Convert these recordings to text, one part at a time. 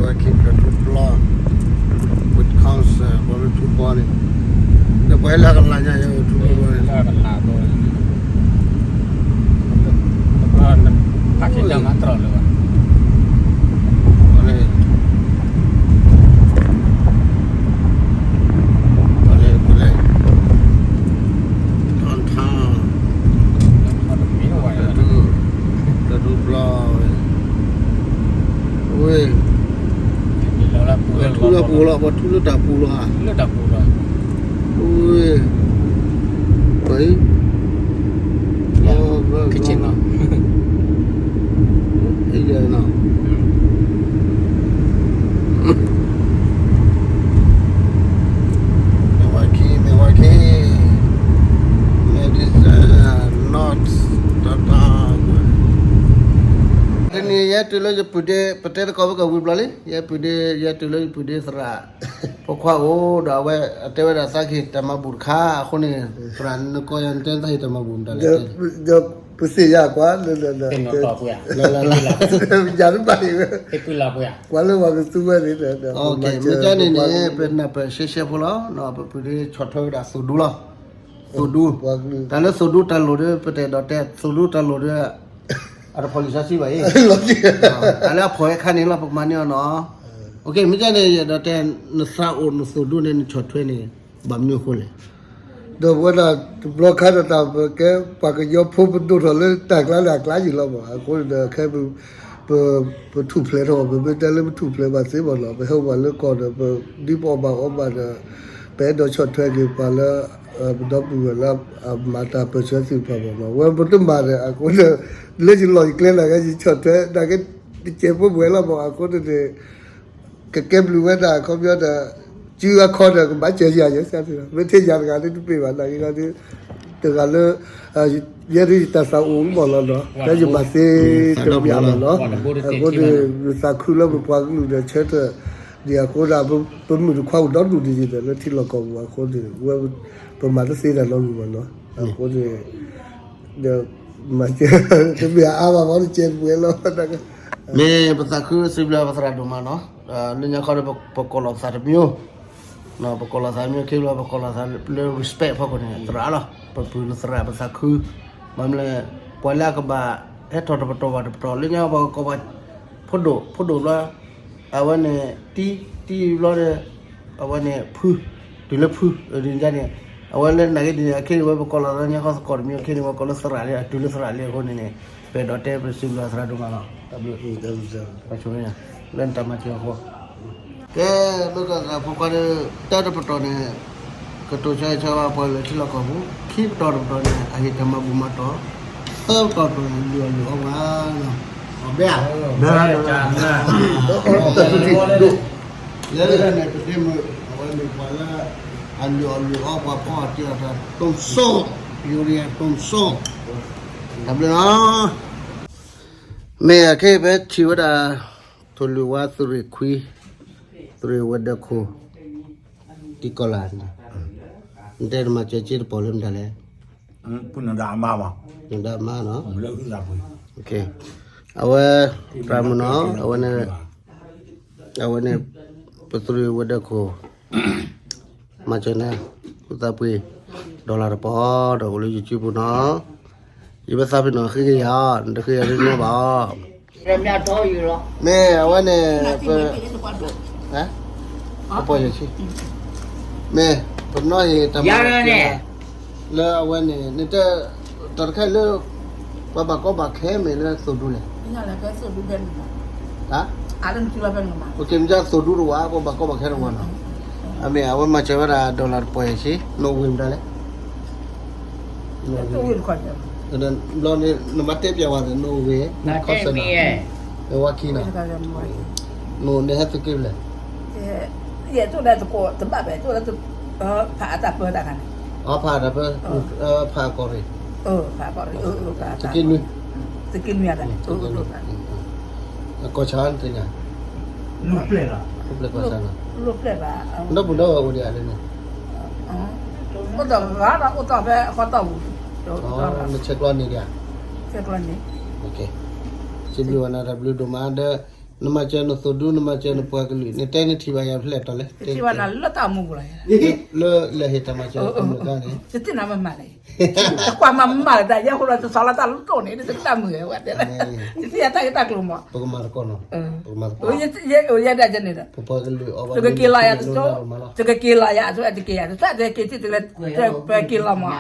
Keep the two block with council ဘီလၢ two block န့ၣ် ဒီးပှၤဟဲလၢကလးညါ ယထူဘီန့ၣ် ဖးက့တၢ်မၤတြီလၢၤဘၣ် downtown တဒူဘျီဝဲ ဝဲ ပှၤထူလၢပူၤလီၤ ပှၤထူလၢတၢ်ပူၤလီၤဧါ ဝဲ ပှၤ kitchen နီၤ Milwaukee, Milwaukee, Madison, North, downtown. တနံၤ ယဟဲတုၤလၢယပုၢ်ဒ့ ပတဲသကိးဖဲကဝံၤဘျီလံ ယပုၢ်ဒ့ ယဟဲတုၤလၢယပုၢ်ဒ့သရၣ် ဖိခွါအိၣ်ဒီးအဝဲ အတဲဝဲဒၣ်သးကဟ့ၣ်တၢ်မၤဘူၣ်တခါ အဃိန့ၣ် သရၣ်နကီၢ်ယၤနတဲသးဟ့ၣ်တၢ်မၤဘူၣ်မတၤလဲၣ် ပစံးယၤကွၢ်လၢလၢလၢ ယၤတဘၣ်အံၤဝဲ ကွၢ်လၢပှၤကသူဝဲန့ၣ် မ့ၢ်ကန့ၣ်န့ၣ် ပနၢ်ပၢၢ်ရှဲရှဲဖိလီၤ ပပုၢ်ဒ့ဆီၣ်ထွဲဝဲဒၣ်သိၣ်ဒူလီၤ သိၣ်ဒူ တၢ်လၢသိၣ်ဒူတၢ်လိၣ်ဒီး ပတအဲၣ်ဒိးတဲ သိၣ်ဒူတၢ်လိၣ်ဒီး အတဖီၣ်လံာ်စီဆှံဘၣ်အံၤ တၢ်လၢအဖီၣ်ဝဲခါန့ၣ်လီၤ ပကမၤန့ၢ်အီၤနီၤ မ့ၢ်ကန့ၣ် ယအဲၣ်ဒိးတဲ နသးအိၣ်နသိၣ်ဒူန့ၣ် နဆီၣ်ထွဲန့ၣ် ဘၣ်မနုၤအဃိလဲၣ် ဒီးပဝဲဒၣ်တဘျီခါဒီးတၢ်ပကဲ ပှၤကညီဖိပဒိၣ်ထီၣ်လၢတၢ်ကျါလၢ်တၢ်ကျါယံၤလီၤမး အဃိန့ၣ်ဒီးခဲ ပထူၣ်ဖျဲးထီၣ် ပမ့ၢ်တဲလၢပထူၣ်ဖျဲးဘၣ်သ့မးနီၤ ပဟဲအိၣ်ဘၣ်လၢကီၢ်ဒီး ပဒ်ပအီၣ်ဘၣ်အီဘၣ်ဒီး ပအဲၣ်ဒိးဆီၣ်ထွဲက့ၤပှၤလၢ ပဒီပုၢ်ဝဲၢ်လၢ အမၤတၢ်ပၢၢ်ဆၢသ့ၣ်တဖၣ်မးနီၤ ဝဲပတမၤဒီး အဃိန့ၣ် လၢယလီၢ်ယကျဲနာ်က့ ယဆီၣ်ထွဲနာ်က့ တစဲးဖိပှဲၤလီၤမး အဃိန့ၣ် ကကဲဘျုးဝဲဒၣ်အခီပညီဒီး စုအခီဒီး ကဘၣ်စၢၤယၤယဲစၢ်န့ၣ်လီၤ မ့ၢ်ထဲယၤတဂၤဒ်တပ့ၤဘၣ် နာ်က့ဒီး တဂၤလၢ ယဲဒ်ယတၢ်သးအိၣ်မးလီၤနီၤ လၢယဘၣ်သ့တမံၤမးနီၤ အဃိန့ၣ် ပသးခုလၢပပှၤကလုာ်ဒီးဆၢထၢၣ် ဒ်အဃိဒီး ပမုၢ်တခွါအိၣ်ဒီဒူၣ်ဒ်ယံၤဒီး လၢထံလီၢ်ကီၢ်ပူၤအဃိန့ၣ် ဝဲ ပမၤတသ့တၢ်နီတမံၤမးနီၤ အဃိန့ၣ် ဒီး မၤစၢၤ တမ့ၢ်အါဘၣ်မး တစဲးပှဲၤလီၤ မ့ၢ်ပသးခုစံးဘျုးပသရၣ်ဒိၣ်မးနီၤ လၢညါခီဒီး ပကိးလီၤပသးတမံၤ ပကိးလီၤသးမံၤခံဘျီ ပကိးလီၤသးလၢ respect ဖီခိၣ်န့ၣ် သရၣ်လီၤ ပပုၢ်လၢသရၣ်ပသးခု ဘၣ်မနုၤလဲၣ် ပှၤလၢအကဘၣ်ဟဲထီၣ်တပတီၢ်ဘၣ်တပတီၢ် လၢညါပှၤကကိးပှၤ ဖိဒိၣ် ဖိဒိၣ်ဘျီ အဝဲန့ၣ် တံ တံဘျီဒီး အဝဲန့ၣ်ဖု တုၤလၢဖု ဒ်န့ၣ် အဝဲလၢနာ်က့ဒ်န့ၣ် အခ့န့ၣ် ဝဲပကိးလီၤသးညါခီသကိးတမံၤ အခ့န့ၣ် ပှၤကိးလၢသရၣ်လံ အတုၤလၢသရၣ်လံအဃိန့ၣ်န့ၣ် ပအဲၣ်ဒိးတဲပစံးဘျုးသရၣ်ဒိၣ်မးလီၤ တၢ်ဘျုး လၢနတၢ်မၤစၢၤအဃိ ကဲ မ့ၢ်ကသရၣ်ဖိခွါဒီး တၢ်တပတီၢ်န့ၣ် ကတိၤဆၢဆၢဝဲပှၤလၢထံလီၢ်ကီၢ်ပူၤ ခံပတီၢ်တပတီၢ်န့ၣ် အဟ့ၣ်တၢ်မၤဘူၣ်မၤတီၢ် သၢပတီၢ်တပတီၢ်န့ၣ် လုၢ်အီၣ်လုၢ်အီပှၤ ဘဲဧါ လၢန့ၣ်ပဒ့မုၣ် အဝဲမ့ၢ်ပှၤလၢ အလုၢ်အီၣ်လုၢ်အီပှၤဖီအီၣ်တ့ၢ်အီၣ်တၢ် တိၢ်စိ ယူရံတိၢ်စိ တၢ်ဘျုးလီၤ မ့ၢ်အခဲအံၤဖဲထံၣ်ဝဲဒၣ် ထိၣ်လွံၢ်ဝါသုးရ့ၣ်ခွံ သုးရ့ၣ်ဝဲၤဒၢးခိၣ် တံၤကီၢ်လၢ်န့ၣ် နတဲနမၤစၢၤက့တပီၢ်လၢမတၤလဲၣ် နဒါမါနီၤ အဝဲ သရၣ်မုၣ်နီၤ အဝဲန့ၣ် အဝဲန့ၣ် ပသုးရ့ၣ်ဝဲၤဒၢးခိၣ် မၤစၢၤနၤ ဃုသးပှ့ၤ dollar တပီၢ် ဒီးအိၣ်လၢ YouTube ပူၤနီၤ ယဘၣ်သးပ့ၤနီၣ်ဃ့က့ၤယၤ နတဃ့ယၤဒ်နီၢ်ဘၣ်အီၤ မ့ၢ်အဝဲန့ၣ် ပ ပပီၢ်ယၤဆံ မ့ၢ် ပနီၣ်ဟ့ၣ်တၢ်မၤစၢၤ လၢအဝဲန့ၣ် နတဲ တၢ်တခါအံၤလၢ ပှၤဘၣ်ကီဘၣ်ခဲမ့ၢ်လၢသိၣ်ဒူလဲၣ် ဟါ မ့ၢ်သိၣ်ဒူတဝး ပှၤဘၣ်ကီဘၣ်ခဲတဝးနီၤ အမ့ၢ် အဝဲမၤစၢၤဝဲဒၣ် dollar တပီၢ်ယၤဆံ နအိၣ်ဝ့ၢ်မတၤလဲၣ် ဘျီန့ၣ် နမၤတဲပျးဝဲန့ၣ် နအိၣ်ဝ့ၢ် နခီၣ်စၢၣ်နီၤ နဝါခံနီၤ နအိၣ်န့ၣ်ဟဲသုးက့ဖဲလဲၣ် ယဲၢ်တဘၣ်ဘၣ် ဖးအတၢ်ပၢတၢ်ခါန့ၣ် အဖးတၢ်ပၢ ဖးကီၢ်ရ့ၣ် သုးက့နွံ သုးက့နွံ အကီၢ်ဆၣ်နသ့ၣ်ညါ ပျဲၢ်ကီၢ်ဆၣ်နီၤ ဒီပုၢ်ဒီဝဲၢ်အိၣ်ဒံးဧါလၢန့ၣ် အိၣ်ဒီးဂၤဒီးအိၣ်တီၢ်ဖဲအကီၢ်တီၢ်ပူၤ နဆဲးကျိးန့ၣ်ဒံးဧါ စံးဘျုးဝဲနၤတၢ်ဘျုးဒိၣ်မးဒီး နမၤစၢၤနသိၣ်ဒူ နမၤစၢၤနပှၤကလုာ် နတဲနထံၣ်ဘၣ်ယၤဖျဲၣ်တီၤလဲၣ်, ထံၣ်ဘၣ်နၤလၢတၢ်အိၣ်မူပူၤလီၤ, လၢလဲၤဟ့ၣ်တၢ်မၤစၢၤနမုၢ်ဂၤန့ၣ်, ယတနၢ်မမၤလဲၣ်, ကွၢ်မၤမၤလၢတၢ် ယဲၢ်ဃိလီၤ တဆီလီၤတၢ်လီၢ်တအိၣ်န့ၣ် တၢ်မုၢ်ဝဲတဲ, ယသ့ၣ်ညါတၢ်ဂ့ၢ်တၢ်ကျိၤမး, ပကမၤသကိးနီၤ, ပကမၤသကိး, ယဲဒၣ်ယဲန့ၣ်ဒီး, ပကက့ၤလီၤယၤတက့ၢ်, တကက့ၤလီၤယၤတက့ၢ်, တက့ၤယၤတက့ၢ်, တက့ၤတက့ၢ်, ပက့ၤလီၤမး,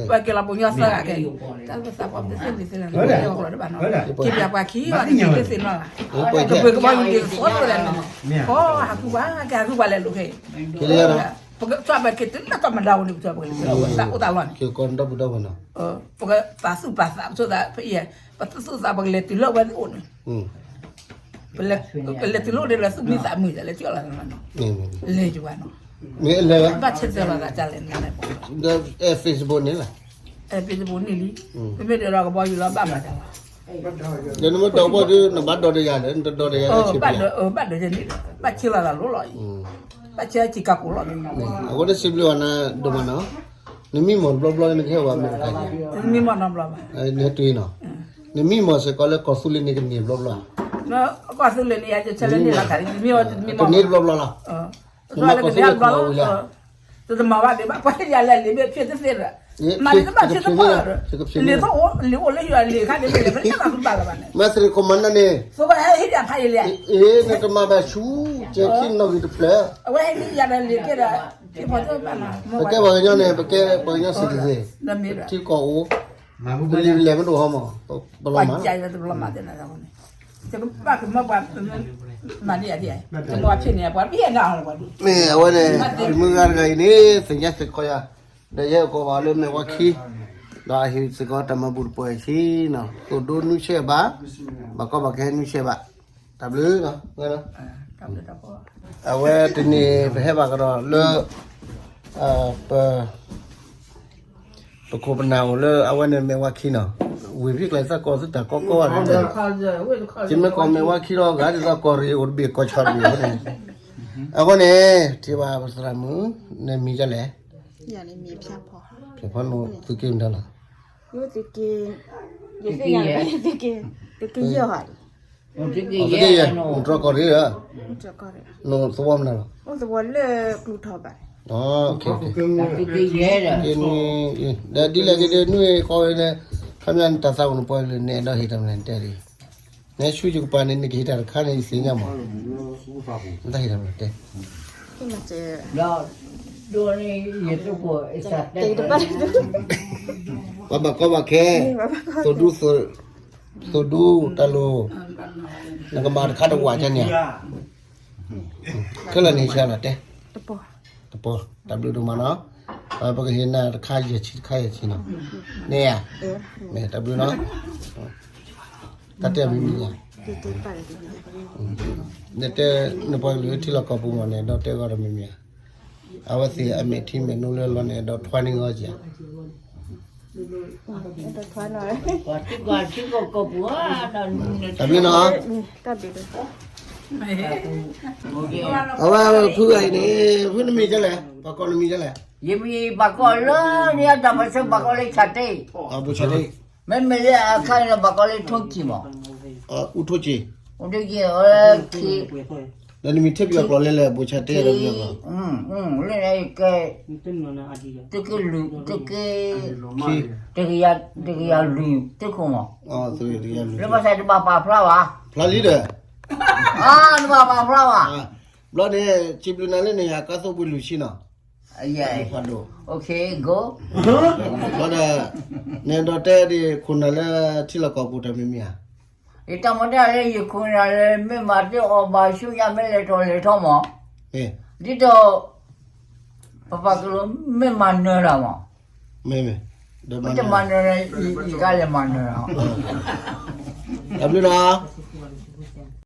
ပက့ၤလီၤပှၤကညီသၢဂၤခဲအံၤ, တၢ်သးပှၢ်တသ့ၣ်လံသ့ၣ်လၢၤ, က့ၤပှၤခံဂၤတသ့ၣ်နီၤ, ပကဘၣ်ယူၤဒ်သိးသ့ၣ်လၢၤ, ဟီ ဟးဃုပှၤ ကဟးဃုပှၤလဲၤလိာ်ခဲအံၤ, ပကထီၣ်ပက့ၤတုၤလၢတၢ်မၤဒါဝဲန့ၣ် ပထီၣ်ပကလဲၤ တၢ်အိၣ်တၢ်လီၢ်န့ၣ်, ပကသးသူၣ်ပာ်သး ပသူၣ်သးဖဲအံၤ, ပသူၣ်သးပကလဲၤတုၤလၢအဝဲသ့ၣ်အိၣ်န့ၣ်, ပလဲၤတုၤလၢအိၣ်န့ၣ် လဲၤသူၣ်မံသးမုာ် လဲၤထံၣ်အီၤလီၤ, လဲၤယၤနီၤ, ဘၣ်ဆဲးသဲလီၤသးတၢ်လဲၣ်န့ၣ်, Facebook န့ၣ်လီၤ, Facebook န့ၣ်လံ, မ့မ့ၢ်ဒီးကဘီယူၤလီၤ ဘၣ်မၤတၢ်လီၤ, ဒီးနမ့ၢ်ဒိးဘီဒုး နဘၣ်ဒိးဒီးယၤလၢ နတဒိးဒီးယၤလၢဆံးပျံၤ, ဘၣ်ဒိးယၤန့ၣ်ဒီး ဘၣ်ဆဲးလီၤသးလိၤလီၤအံၤ, ဘၣ်ဆဲးစံးကၢ်ကိးလီၤ, အဃိန့ၣ်စံးဘျုးအီၤနၤဒိၣ်မးနီၤ, နမံမီၢ်တဘျီဘျီ နကဟဲဝဲအမဲရကၤယၤ, နမံမီၢ်နီတဘျီဘၣ်, နဟဲတုၤနီၤ, နမံမီၢ်စ့ၢ်ကီးလၢကီၢ်သူလ့ၤန့ၣ်ကန့ၢ်ဘျီဘျီ, ကီၢ်သူလ့ၤန့ၣ် ယကဆဲးလၢန့ၣ်လီၤခါ, တန့ၢ်တဘျီဘျီလီၤ, နမၤကီၢ်သူလ့ၤကျိာ်ဝံၤယၤ, တမၤဘၣ်ဒံးဘၣ် ပှၤဟ့ၣ်ယၤလဲၤလံာ်မ့ၢ်ဖျဲၣ်တသ့ဒီး, မၤလံတဘၣ်ဖျဲၣ်တဖၣ်, လံာ်အိၣ်လံာ်အိၣ်လၢယွၤလံာ်ခါန့ၣ် မ့ၢ်လဲၤဖဲန့ၣ်ဘၣ်ဘၣ်လၢၤဘၣ်န့ၣ်, မၤသရံးခိၣ်မၤနၢန့ၣ်, သိးကဟဲဟ့ၣ်ယၤခါအံၤလံ, အ့ နတမၤဘၣ်ဆူ, ကဲခံနီၣ်ဂံၢ်တဖျၢၣ်, အဝဲဟ့ၣ်ယၤဒီးလံာ်ကဲဒီး, ပကဲပှၤကညီန့ၣ် ပကဲပှၤကညီစံးတသ့, ထံကီၢ်အိၣ်, ပလံာ်လဲၤမ့ၢ်တအိၣ်ဟီမး, ပလီၤမး, ပှၤကဘၣ်ကမၢပှၤ, မၤန့ၢ်ယၤဒ်, မ့ၢ်အဝဲန့ၣ် ယမုၢ်ဂၤတဂၤအံၤန့ၣ် သ့ၣ်ညါစ့ၢ်ကီးယၤ, ဒီးယဲအကိးဘၣ်လၢမဲာ်ဝါခံ, ဒီးအဟ့ၣ်စ့ၢ်ကီးတၢ်မၤဘူၣ်တပှဲၤဆံနီၤ, သိၣ်ဒူနွံဆဲးဘၣ်, ဘၣ်ကီဘၣ်ခဲနွံဆဲးဘၣ်, တၢ်ဘျုးနီၤ, အဝဲတနံၤပဟဲဘၣ်ကဒီးလၢ, ပ ပခိၣ်ပနၢ်အိၣ်လၢအဝဲန့ၣ် မဲာ်ဝါခံနီၤ, ဝ့ၢ်ဖံးကျဲသၣ်ကီၢ်သုတၢ်ကီကီဝဲ, ယမ့ၢ်ကိးမဲာ်ဝါခံလီၤ ဂၤဒ်သိးကီၢ်ရ့ၣ်အိၣ်တဘ့ၣ်ကီၢ်ဆီတဘ့ၣ်အဃိန့ၣ်, အဃိန့ၣ် ထံၣ်ဘၣ်ပသရၣ်မုၣ်, နမံၤဒ်လဲၣ်, ဖျဲၣ်ဖီနိသုးက့ၢ်မတၤလီၤ, သုးက့ၢ်, သုးက့ၢ်ယဲၢ်ဟီ, သုးက့ၢ်ယဲၢ်, အိၣ်တြီကီၢ်ရ့ၣ်ဧါ, နသဝီမနုၤလီၤ, အိၣ်သဝီလၢကျူထီၣ်ဘၣ်, ကဲ, ဒီးဒ်လဲၣ်ဂ့ၤဒီးနွံကီၢ်ဝဲန့ၣ်, ခါမ့ၢ်နတၢ်သးအိၣ်နပှၤကလုာ်န့ၣ် အဲၣ်ဒိးဟ့ၣ်တၢ်မနုၤတဲဒ်, နဆူယကပၤန့ၣ် နကဟ့ၣ်တၢ်တခါန့ၣ် ယသ့ၣ်ညါမး, နတၢ်ဟ့ၣ်တၢ်မနုၤတဲ, ပှၤဘၣ်ကီဘၣ်ခဲ, သိၣ်ဒူ, သိၣ်ဒူတၢ်လိၤ, နကမၤတခါတဝာ်ကန့ၣ်ဧါ, ခဲလၢာ်န့ၣ်ဆါလီၤတဲ, တပီၤ, တၢ်ဘျုးဒိၣ်မးနီၤ, ပကဟ့ၣ်နၤတခါယဲၢ်ဆံ တခါယဲၢ်ဆံနီၤ, န့ၣ်ဧါ, မ့ၢ်တၢ်ဘျုးနီၤ, တၢ်တဲမံၤမံၤဧါ, နတဲနပှၤကလုာ်ထံလီၢ်ကီၢ်ပူၤမးန့ၣ် ဒီးတဲဂီၢ်ဒီးမံၤမံၤဧါ, အဝဲသ့ၣ်အမဲာ်ထံမဲာ်နိလၢလီၤန့ၣ် ဒီးထွါန့ၢ်ဂီၢ်က့ၤဧါ, တၢ်ဘျုးနီၤ, အဝဲဖုဂၤအံၤန့ၣ် ဖုနမံၤဒ်လဲၣ်, ပှၤကိးနမံၤဒ်လဲၣ်, ယမံၤဘၣ်ကီးလၢန့ၣ် တၢ်ပၢၢ်ဆၢဘၣ်ကီးလၢဆၣ်တဲ, ဘိၣ်ဆၣ်တဲ, မ့မ့ၢ်လၢအခါန့ၣ် ဘၣ်ကီးလၢထိၣ်ကံၢ်မး, အူထိၣ်ကံၢ်, အူထိၣ်ကံၢ်, ဒီးနမံၤထဲပယီၤကျိာ်လဲၣ်လဲၣ် ဘိၣ်ဆၣ်တဲ, လၢန့ၣ်ကဲ, တက့ၢ်လွံၢ်, တက့ၢ်, တကယၤလွံၢ်, တခိၣ်မး, လၢဘၣ်ဆၣ်တဘၣ်ပာ်ဖျါဘၣ်, ဖျါလံဒီး, တဘၣ်ပာ်ဖျါဘၣ်, ဘျီန့ၣ် စံးဘျုးနၤလၢန့ၣ် ယကါသိၣ်ဘှံးလွံၢ်ဆံနီၤ, ဖးဒိၣ်, ဘျီဒီး, နအဲၣ်ဒိးတဲဒ်ခိၣ်နၢ်လၢထံလီၢ်ကီၢ်ပူၤတၢ်မံၤမံၤဧါ, ယတၢ်မၤတၢ်လၢယခိၣ်နၢ်လၢ မ့ၢ်မၤတ့ၢ်အီၣ်ဘၣ်ဆူညါ မ့ၢ်လဲၤထီၣ်လဲၤထီမး, ဒ်သိး ပပှၤကလုာ်မ့ၢ်မၤနၢၤတၢ်မး, မ့ၢ်, မ့ၢ်တမၤနၢၤ ယကလဲၤမၤနၢၤ, တၢ်ဘျုးနီၤ